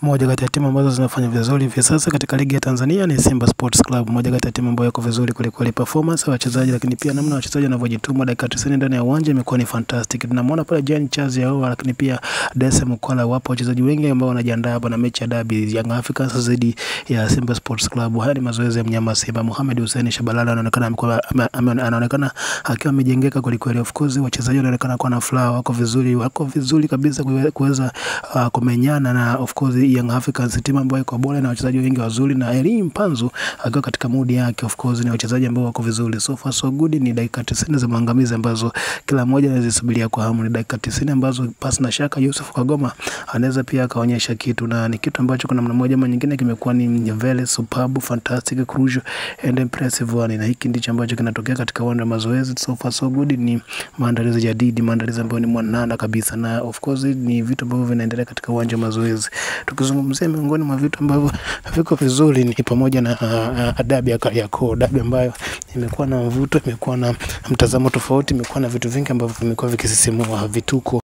Moja kati ya timu ambazo zinafanya vizuri hivi sasa katika ligi ya Tanzania ni Simba Sports Club. Moja kati ya timu ambayo iko vizuri kwelikweli, performance ya wachezaji, lakini pia namna wachezaji wanavyojituma dakika 90 ndani ya uwanja imekuwa ni fantastic. Tunamwona pale Jean Charles Ahoua, lakini pia Dese Mukwala, wapo wachezaji wengi ambao wanajiandaa hapa na mechi ya dabi Young Africans dhidi ya Simba Sports Club. Haya ni mazoezi ya mnyama Simba. Mohamed Hussein Shabalala anaonekana anaonekana akiwa amejengeka kwelikweli. Of course wachezaji wanaonekana kuwa na furaha, wako vizuri kabisa kuweza kumenyana na of course Young Africans, timu ambayo iko bora na wachezaji wengi wazuri, na Elie Mpanzu akiwa katika mood yake. Of course ni wachezaji ambao wako vizuri. So far so good. Ni dakika 90 za maangamizi ambazo kila mmoja anazisubiria kwa hamu. Ni dakika 90 ambazo pasi na shaka Yusuf Kagoma anaweza pia akaonyesha kitu, na ni kitu ambacho kwa namna moja ama nyingine kimekuwa ni very superb, fantastic, crucial and impressive one, na hiki ndicho ambacho kinatokea katika uwanja wa mazoezi. So far so good, ni maandalizi jadidi, maandalizi ambayo ni mwanana kabisa, na of course ni vitu ambavyo vinaendelea katika uwanja wa mazoezi. Tukizungumzia miongoni mwa vitu ambavyo viko vizuri ni pamoja na dabi ya Kariakoo, dabi ambayo imekuwa na mvuto, imekuwa na mtazamo tofauti, imekuwa na vitu vingi ambavyo vimekuwa vikisisimua vituko.